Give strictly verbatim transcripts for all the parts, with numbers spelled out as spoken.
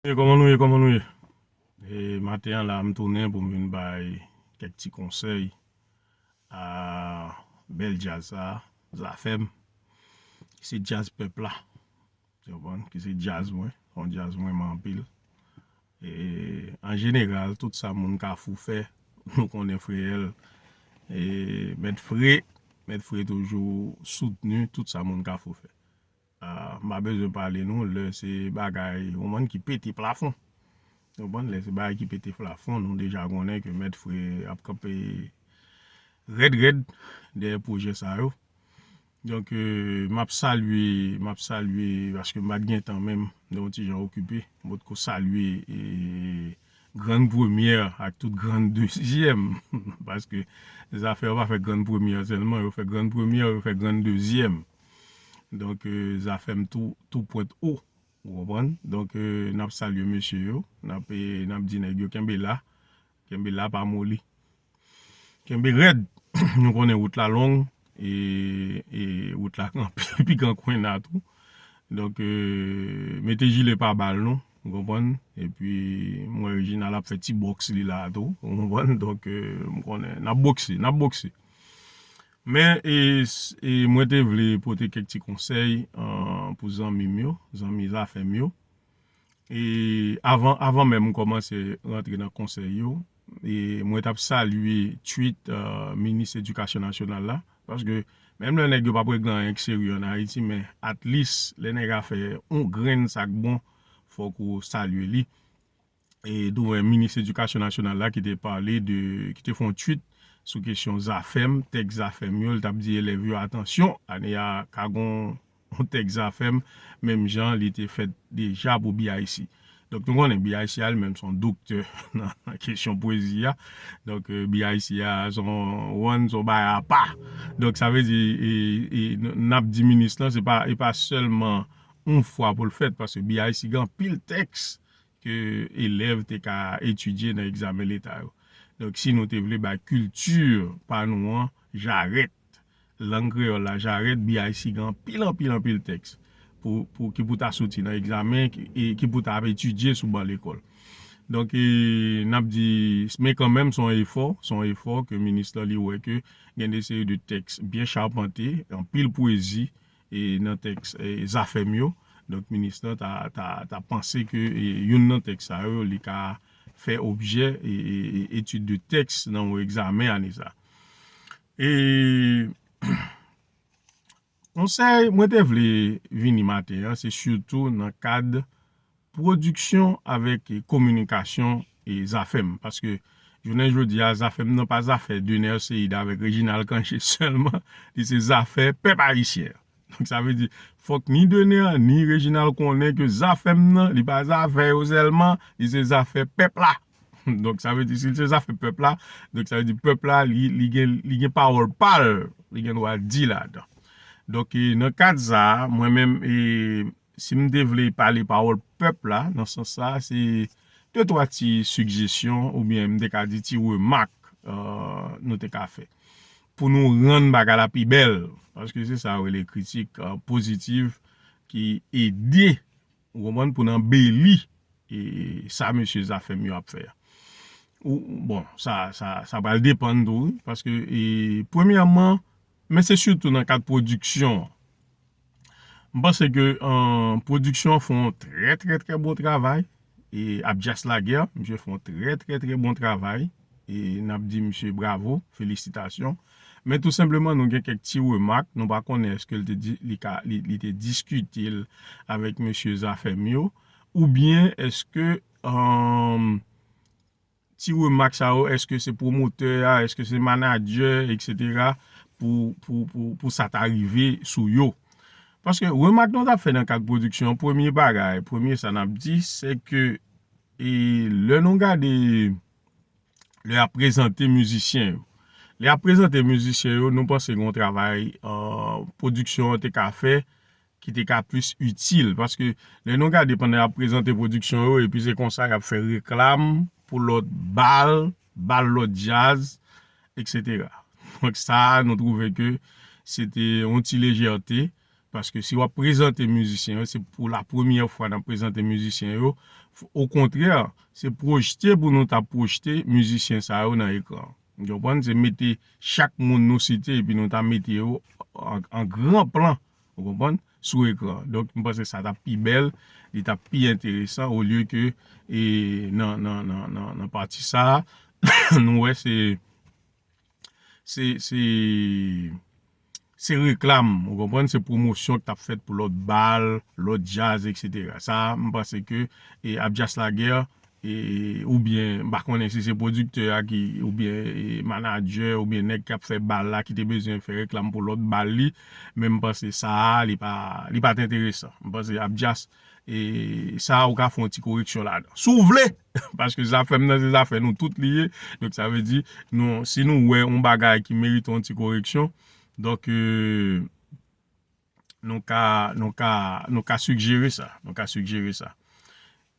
E kòman nou ye, kòman nou ye? E maten an la, m tounen pou m vin bay kèk ti konsèy a bèl djaz sa, Zafèm, ki se djaz pèp la. Ou konprann? Ki se djaz mwen, se yon djaz mwen renmen anpil. E an jeneral, tout sa moun Kafou fè, nou konnen Freyèl. E Mèt Fre, Mèt Fre toujou soutni tout sa moun Kafou fè. Ah, m pa bezwen pale nou, lè se bagay, ou konprann, ki pete plafon. Ou konprann, lè se bagay ki pete plafon, nou deja konnen ke Mèt Fre ap kanpe rèd rèd dèyè pwojè sa yo. Donk, euh, m ap salye, m ap salye, paske m pa t gen tan menm, m te yon ti jan okipe, m potko salye, e, grann premyè ak tout grann dezyèm, paske Zafèm yo pa fè grann premyè sèlman, yo fè grann premyè, yo fè grann dezyèm. Donk, euh, Zafèm tou, tou pwent o, ou konprann? Donk, euh, n ap salye mesye yo, n ap, e, n ap di nèg yo kenbe la, kenbe la, pa moli. Kenbe rèd. Nou konnen wout la long, e, e wout la gran, pi gran kwen na tou. Donk, euh, mete jile pa bal nou, ou konprann? Epi, m wè Reginald ap fè ti bòks li la tou, ou konprann? Donk, euh, m konnen, n ap bokse, n ap bokse. Men, e, s- e mwen te vle pote kèk ti konsèy, euh, pou zanmi m yo, zanmi Zafèm yo. E avan, avan menm m kòmanse rantre nan konsèy yo, e mwen t ap salye tweet, euh, minis edikasyon nasyonal la, paske menm lè nèg yo p ap regle anyen k serye an Ayiti, men at least, lè nèg a fè yon grenn sa k bon, fòk ou salye li. E tou wè minis edikasyon nasyonal la ki te pale de, ki te fè yon tweet sou kesyon Zafèm, tèks Zafèm yo, li t ap di elèv yo, atansyon, ane a ka gon yon tèks Zafèm, menm jan li te fèt deja pou B I C. Donk, nou konnen B I C a li menm se yon doktè nan, nan kesyon pwezi a. Donk, euh, B I C a se yon, one, se yon bagay apa. Donk, sa vle di, e, e, n- n ap di minis lan, se pa, e pa sèlman yon fwa pou l fèt, paske B I C gen anpil tèks ke elèv te ka etidye nan egzamen leta yo. Donk, si nou te vle bay kilti pa nou an jarèt, lang kreyòl la jarèt, B I C gen anpil, anpil, anpil tèks pou, pou, ki pou ta soti nan egzamen, ki, e ki pou ta ap etidye sou ban lekòl. Donk, e, n ap di, men kanmenm, se yon efò, se yon efò ke minis lan li wè ke gen de seri de tèks byen chapante, anpil pwezi, e, nan tèks, e, Zafèm yo. Donk, minis lan ta, ta, ta panse ke, e, youn nan tèks sa yo, li ka fè objè, e, e, e, etid de tèks nan yon egzamen ane sa. E konsèy mwen te vle vini maten an, se sitou nan kad pwodiksyon avèk, e, kominikasyon, e, Zafèm. Paske jounen jodi a, Zafèm nan pa zafè Dener Ceide avèk Reginald Canché sèlman, li se zafè pèp ayisyen. Donk, sa vle di, fòk ni Dener, ni Reginald konnen ke Zafèm nan, li pa zafè yo sèlman, li se zafè pèp la. Donk, sa vle di, si l se zafè pèp la, donk, sa vle di, pèp la, li, li gen, li gen pawòl pa l, li gen dwa di ladan. Donk, e, nan kad sa a, mwen menm, e, si m te vle pale pawòl pèp la, nan sans sa a, se de twa ti sigjesyon, oubyen m te ka di ti remak, euh, nou te ka fè. Pou nou rann bagay la pi bèl, paske se sa yo rele kritik, euh, pozitiv, ki ede, ou konprann, pou n anbeli, e, sa mesye Zafèm yo ap fè a. Ou, bon, sa, sa, sa pral depann tou, wi, paske, e, premyèman, men se sitou nan kad pwodiksyon an. M panse ke, euh, pwodiksyon an fè yon trè, trè, trè bon travay. E Abdias Laguerre, misye fè yon trè, trè, trè bon travay. E n ap di misye bravo, felisitasyon. Men tou senpleman, nou gen kèk ti remak. Nou pa konnen èske l te di, li ka, li, li te diskite l avèk mesye Zafèm yo. Oubyen èske, euh, ti remak sa yo, èske se pwomotè a, èske se manadjè, etsetera, pou, pou, pou, pou sa ta rive sou yo? Paske remak nou t ap fè nan kad pwodiksyon, premye bagay, premye sa n ap di, se ke, e, lè nou gade, lè y ap prezante mizisyen yo, lè y ap prezante mizisyen yo, nou panse gen yon travay, euh, pwodiksyon an te ka fè, ki te ka plis itil. Paske lè nou gade pandan y ap prezante pwodiksyon yo, epi se konsa y ap fè reklam pou lòt bal, bal lòt djaz, etsetera. Donk sa, nou twouve ke se te yon ti lejète, Paske si w ap prezante mizisyen yo, se pou la premyè fwa n ap prezante mizisyen yo. Okontrè, se pwojte pou nou ta pwojte mizisyen sa yo nan ekran. Ou konprann? Se mete chak moun nou site epi nou ta mete yo an, an gran plan, ou konprann? Sou ekran. Donk, m panse sa t ap pi bèl, li t ap pi enteresan, olye ke e, nan, nan, nan, nan, nan pati sa a, nou wè se, se, se, se reklam, ou konprann? Se pwomosyon ki t ap fèt pou lòt bal, lòt djaz, etsetera. Sa a, m panse ke e, Abdias Laguerre, e, oubyen, m pa konnen si se pwodiktè a ki, oubyen e, manadjè, oubyen nèg k ap fè bal la ki te bezwen fè reklam pou lòt bal li, men m panse sa a, li pa, li pa t enteresan. M panse Abdias, e, sa a, ou ka fè yon ti koreksyon ladan. Si w vle, paske zafè m nan, se zafè nou tout li ye. Donk, sa vle di, nou, si nou wè yon bagay ki merite yon ti koreksyon, donk, e, nou ka, nou ka, nou ka sigjere sa. Nou ka sigjere sa.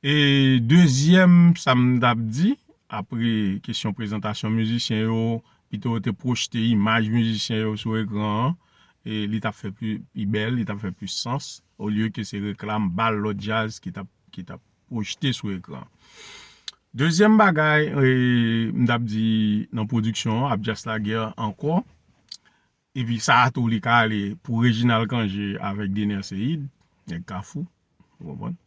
E dezyèm, sa m t ap di, apre kesyon prezantasyon mizisyen yo, pito yo te pwojte imaj mizisyen yo sou ekran an, e li t ap fè pi, pi bèl, li t ap fè plis sans, olye ke se reklam bal lòt djaz ki t ap, ki t ap pwojte sou ekran. Dezyèm bagay, e, m t ap di nan pwodiksyon an, Abdias Laguerre ankò, epi sa a tou li ka ale pou Reginald Cangé avèk Dener Ceïde, nèg Kafou, ou konprann?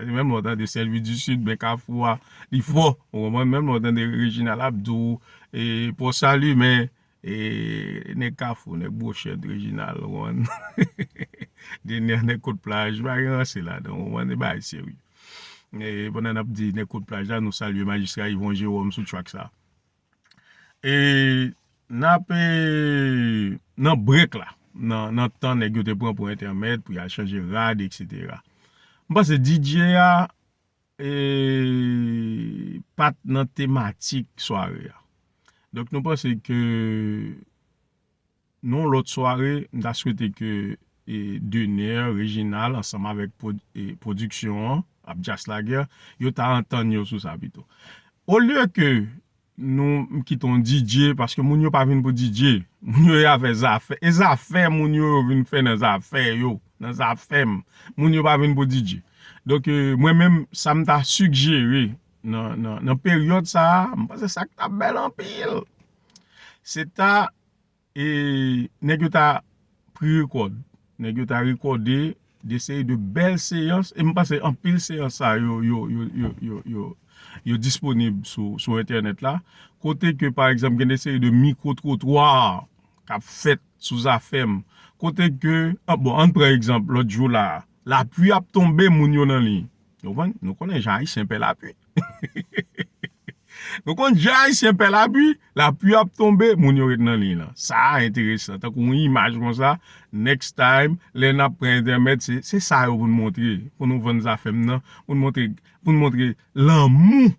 Menm lè w tande Sèlvi di Sid, men Kafou a, li fò, ou konprann? Menm lè w tande Reginald ap di w, e, Pò Sali, men, e, nèg Kafou, nèg Bwochèt, Reginald, ou konprann? Dener, nèg Kot Plaj, pa gen ranse ladan, ou konprann? E bagay serye. E pandan n ap di nèg Kot Plaj la, nou salye majistra Yvon Jérôme sou track sa. E n ap, e, nan brek la, nan, nan tan nèg yo te pran pou entèmèd, pou y al chanje rad, etsetera. M panse D J a, e, pa t nan tematik sware a. Donk, nou panse ke nan yon lòt sware, m ta swete ke, e, Dener, Reginald, ansanm avèk pwod-, e, pwodiksyon an, Abdias Laguerre, yo ta antann yo sou sa pito. Olye ke nou kite yon D J, paske moun yo pa vin pou D J. Moun yo, y a fè zafè. E zafè moun yo, yo vin fè nan zafè yo, nan zafè m. Moun yo pa vin pou D J. Donk, e, mwen menm, sa m ta sigjere nan, nan, nan peryòd sa a, m panse sa k t ap bèl anpil. Se ta, e, nèg yo ta pre-record. Nèg yo ta rekòde de seri de bèl seyans, e m panse anpil seyans sa yo, yo, yo, yo, yo, yo, yo disponib sou, sou entènèt la. Kote ke, pa egzanp, gen de seri de mikwo-twotwa k ap fèt sou zafè m. Kote ke, an, bon, ann pran egzanp, lòt jou la, lapli ap tonbe, moun yo nan liy. Ou konprann? Nou konnen jan Ayisyen pè lapli. Nou konn jan Ayisyen pè lapli, lapli ap tonbe, moun yo ret nan liy lan. Sa a enteresan. Tankou yon imaj konsa, next time, lè n ap pran entèmèd, se, se sa yo pou n montre, pou nou vann zafè m nan, pou n montre, pou n montre lanmou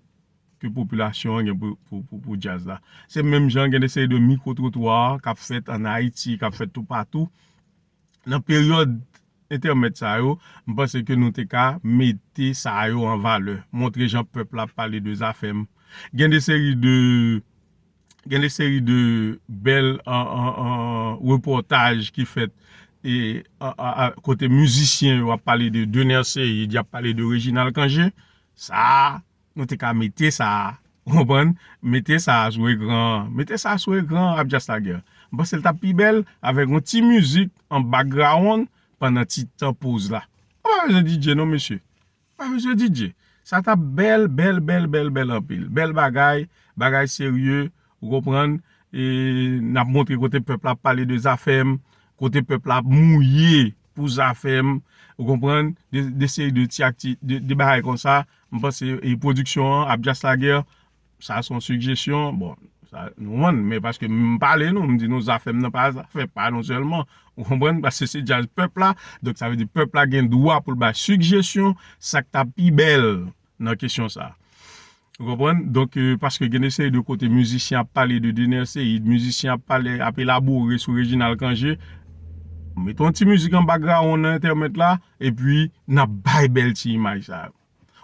ke popilasyon an gen pou, pou, pou, pou djaz la. Se menm jan gen de seri de mikwo-twotwa k ap fèt ann Ayiti, k ap fèt toupatou. Nan peryòd entèmèd sa yo, m panse ke nou te ka mete sa yo an valè, montre jan pèp la ap pale de zafè m. Gen de seri de, gen de seri de bèl, an, an, an, repòtaj ki fèt e, a, a, a, kote mizisyen yo ap pale de Dener Ceïde, y ap pale de Reginald Cangé. Sa a, nou te ka mete sa a, ou konprann? Mete sa a sou ekran, mete sa a sou ekran, Abdias Laguerre. M panse l t ap pi bèl avèk yon ti mizik an background pandan ti tan poz la. Ou pa bezwen D J non, mesye. Pa bezwen D J. Sa t ap bèl, bèl, bèl, bèl, bèl anpil. Bèl bagay, bagay serye, ou konprann? E n ap montre kote pèp la ap pale de zafè m, kote pèp la ap mouye pou zafè m, ou konprann? De, de seri de ti akti-, de, de bagay konsa. M panse, e pwodiksyon an, Abdias Laguerre, sa se yon sigjesyon. Bon, sa, nou konprann, men paske m pale nou, m di nou zafè m nan pa zafè pa nou sèlman. Ou konprann? Paske se djaz pèp la. Donk, sa vle di pèp la gen dwa pou l bay sigjesyon, sa k ta pi bèl nan kesyon sa. Ou konprann? Donk, e, paske gen de seri de kote mizisyen ap pale de Dener Ceïde, mizisyen ap pale, ap elabore sou Reginald Cangé. Mete yon ti mizik an background nan entèmèd la, epi n ap bay bèl ti imaj sa yo.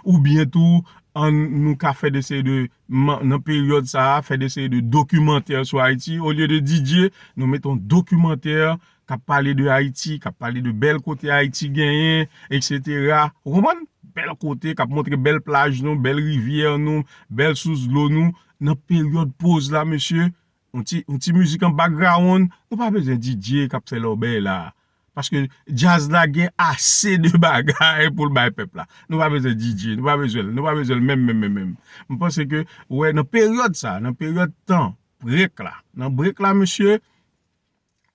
Oubyen tou, ann, nou ka fè de seri de, man-, nan peryòd sa a, fè de seri de dokimantè sou Ayiti. Olye de D J, nou mete yon dokimantè k ap pale de Ayiti, k ap pale de bèl kote Ayiti genyen, etsetera. Ou konprann? Bèl kote, k ap montre bèl plaj nou, bèl rivyè nou, bèl sous dlo nou, nan peryòd poz la, mesye, yon ti, yon ti mizik an background, nou pa bezwen D J k ap fè lòbèy la. Paske djaz la gen ase de bagay pou l bay pèp la. Nou pa bezwen D J, nou pa bezwen l, nou pa bezwen l menm, menm, menm, menm. M panse ke, wè, nan peryòd sa, nan peryòd tan, brek la, nan brek la, mesye,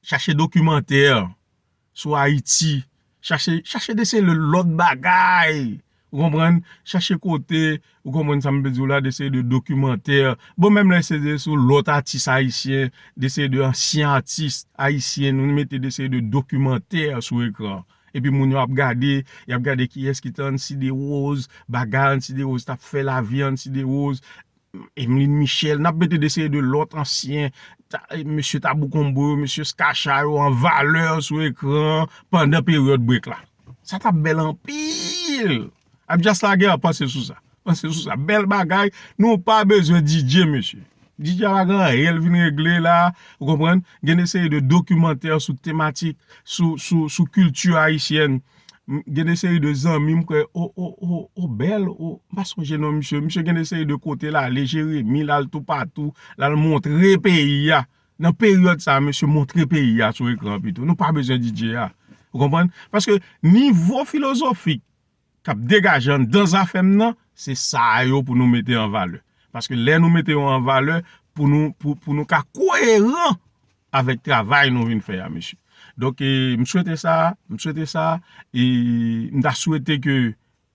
chache dokimantè sou Ayiti, chache, chache de seri de lòt bagay, ou konprann? Chache kote, ou konprann sa m vle di w la, de seri de dokimantè. Bon, menm lè se de sou lòt atis ayisyen, de seri de ansyen atis ayisyen, nou mete de seri de dokimantè sou ekran. Epi moun yo ap gade, y ap gade kiyès ki te Ancy Derose, bagay Ancy Derose t ap fè, lavi Ancy Derose, Emeline Michel, n ap mete de seri de lòt ansyen, ta, mesye Tabou Combo yo, mesye Skacha yo an valè sou ekran pandan peryòd brek la. Sa t ap bèl anpil. Abdias Laguerre, panse sou sa. Panse sou sa. Bèl bagay, nou pa bezwen D J, mesye. D J a pa gen anyen l vin regle la, ou konprann? Gen de seri de dokimantè sou tematik, sou, sou, sou kilti ayisyèn. M, gen de seri de zanmi m kwè, o, o, o, o, bèl, o, m pa sonje non misye. Misye gen de seri de kote l ale, Jeremi, l al toupatou, l al montre peyi a. Nan peryòd sa a, mesye, montre peyi a sou ekran pito. Nou pa bezwen D J a. Ou konprann? Paske nivo filozofik k ap degaje anndan Zafèm nan, se sa yo pou nou mete an valè. Paske lè nou mete yo an valè, pou nou, pou, pou nou ka koyeran avèk travay nou vin fè a, mesye. Donk, e, m swete sa, m swete sa, e m ta swete ke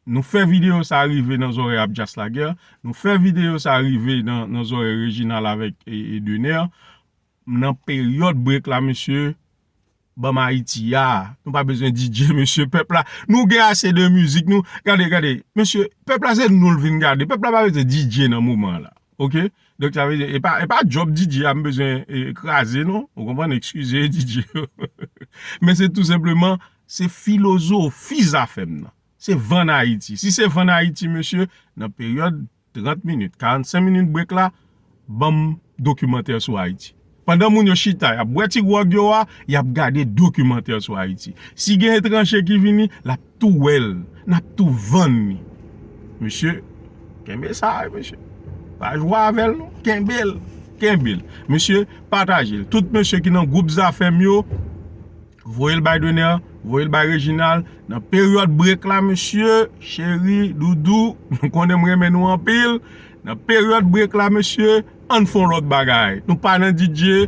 nou fè videyo sa rive nan zòrèy Abdias Laguerre, nou fè videyo sa rive nan, nan zòrèy Reginald avèk, e, e Dener. Nan peryòd brek la, mesye, ban m Ayiti a. Nou pa bezwen D J, mesye, pèp la. Nou gen ase de mizik, nou. Gade, gade, mesye, pèp la se nou l vin gade. Pèp la pa bezwen D J nan moman la. Oke? Donk, sa vle di, e pa, e pa djòb D J a m bezwen, e, kraze, non. Ou konprann? Eskize, D J yo. Men se tou senpleman, se filozofi Zafèm nan. Se vann Ayiti. Si se vann Ayiti, mesye, nan peryòd trant minit, karannsenk minit brek la, ban m dokimantè sou Ayiti. Pandan moun yo chita, y ap bwè ti gwòg yo a, y ap gade dokimantè sou Ayiti. Si gen etranje ki vini, l ap tou wè l, n ap tou vann li. Mesye, kenbe sa, mesye. Pa jwe avè l, non. Kenbe l. Kenbe l. Mesye, pataje l. Tout mesye ki nan gwoup Zafèm yo, voye l bay Dener, voye l bay Reginald. Nan peryòd brek la, mesye, cheri, doudou, nou konnen m renmen nou anpil. Nan peryòd brek la, mesye, ann fè yon lòt bagay. Nou pa nan D J,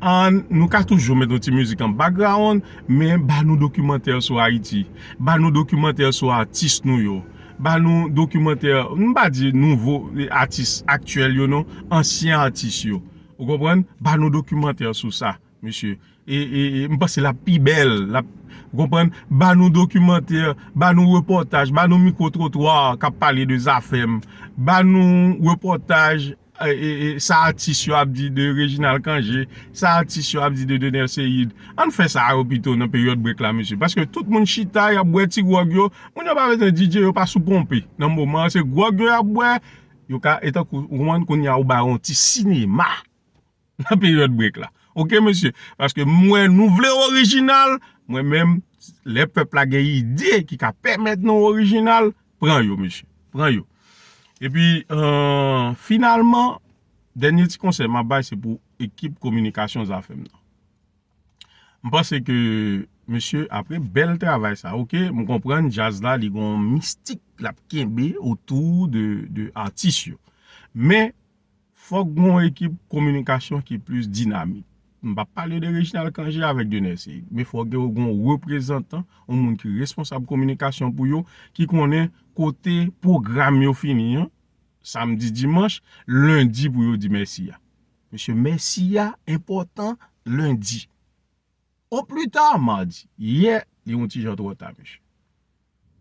ann, nou ka toujou met yon ti mizik an background, men ba nou dokimantè sou Ayiti. Ba nou dokimantè sou atis nou yo. Ba nou dokimantè, m pa di nouvo, e, atis aktyèl yo non, ansyen atis yo. Ou konprann? Ba nou dokimantè sou sa, mesye. E, e, e m panse l ap pi bèl. L ap, ou konprann? Ba nou dokimantè, ba nou repòtaj, ba nou mikwotrotwa k ap pale de Zafèm. Ba nou repòtaj, e, e, e, sa atis yo ap di de Reginald Cangé, sa atis yo ap di de Dener Ceïde. Ann fè sa yo pito nan peryòd brek la, mesye. Paske tout moun chita, y ap bwè ti gwòg yo. Moun yo pa bezwen D J, yo pa sou ponpe. Nan moman an, se gwòg yo y ap bwè. Yo ka, e tankou, ou konprann, kounye a ou ba yo yon ti sinema nan peryòd brek la. Oke, mesye? Paske m wè nou vle orijinal, mwen menm, lè pèp la gen ide ki ka pèmèt nou orijinal, pran yo, mesye. Pran yo. Epi, euh, finalman, dènye ti konsèy m ap bay, se pou ekip kominikasyon Zafèm nan. M panse ke, mesye, apre bèl travay sa, oke, m konprann djaz la, li gon mistik l ap kenbe otou de, de atis yo. Men, fòk gon ekip kominikasyon ki plis dinamik. M p ap pale de Reginald Cangé avèk Dener Ceïde, men fòk gen gon reprezantan, yon moun ki responsab kominikasyon pou yo, ki konnen kote pwogram yo fini an, samdi, dimanch, lendi pou yo di mèsi a. Mesye, mèsi a enpòtan lendi. Au plus tard, mardi. Yè, li yon ti jan twò ta, mesye.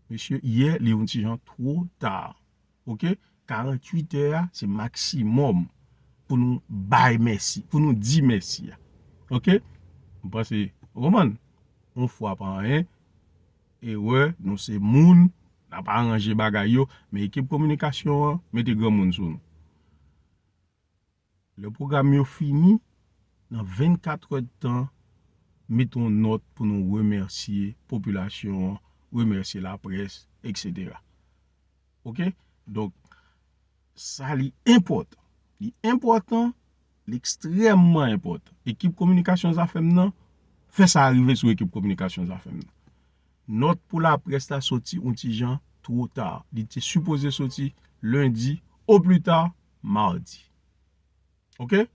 Mesye, yè, li yon ti jan twò ta. Oke? Karanntuit è a, se maksimòm pou nou bay mèsi, pou nou di mèsi a. Oke? M panse, ou konprann? Yon fwa pa anyen, erè, nou se moun, n ap aranje bagay yo, men ekip kominikasyon an, mete granmoun sou nou. Lè pwogram yo fini, nan vennkat è d tan, met yon nòt pou nou remèsye popilasyon an, remèsye laprès, et cetera. Oke? Donk, sa li enpòtan. Li enpòtan, li ekstrèmman enpòtan. Ekip kominikasyon Zafèm nan, fè sa rive sou ekip kominikasyon Zafèm nan. Nòt pou laprès la soti yon ti jan two ta. Li te sipoze soti lendi, o pli ta, madi. Oke?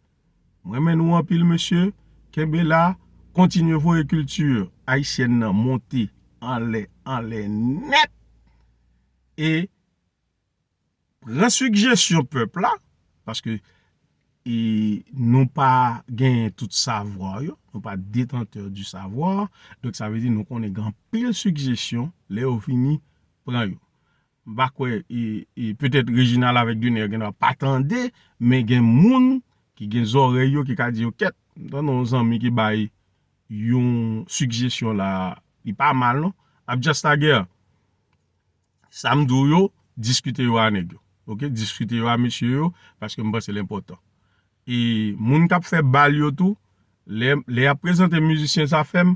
M renmen nou anpil, mesye. Kenbe la, kontinye voye kilti ayisyèn nan monte anlè, anlè nèt. E pran sigjesyon pèp la, paske e nou pa genyen tout savwa yo, nou pa detantè di savwa. Donk, sa vle di nou konnen gen anpil sigjesyon lè yo vini pran yo. M pa kwè, e, e petèt Reginald avèk Dener gen dwa pa tande, men gen moun ki gen zòrèy yo ki ka di yo kèt. M tande yon zanmi ki bay yon sigjesyon la, li pa mal non. Abdias Laguerre, sa m di w yo, diskite yo a nèg yo. Oke? Diskite yo a mesye yo, paske m panse l enpòtan. E moun k ap fè bal yo tou, lè, lè y ap prezante mizisyen Zafèm,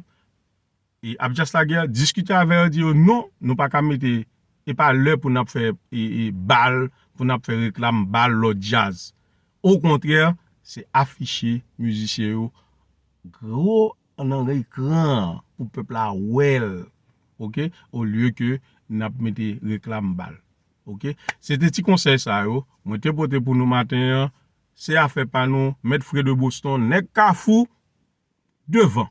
e Abdias Laguerre, diskite avè yo, di yo non, nou pa ka mete, e pa lè pou n ap fè e, e bal, pou n ap fè reklam bal lòt djaz. Okontrè, se afiche mizisyen yo gwo nan ekran an pou pèp la wè l. Oke? Olye ke n ap mete reklam bal. Oke? Se te ti konsèy sa yo mwen te pote pou nou maten an. Se afè pa nou, Mèt Fre de Boston, nèg Kafou, devan.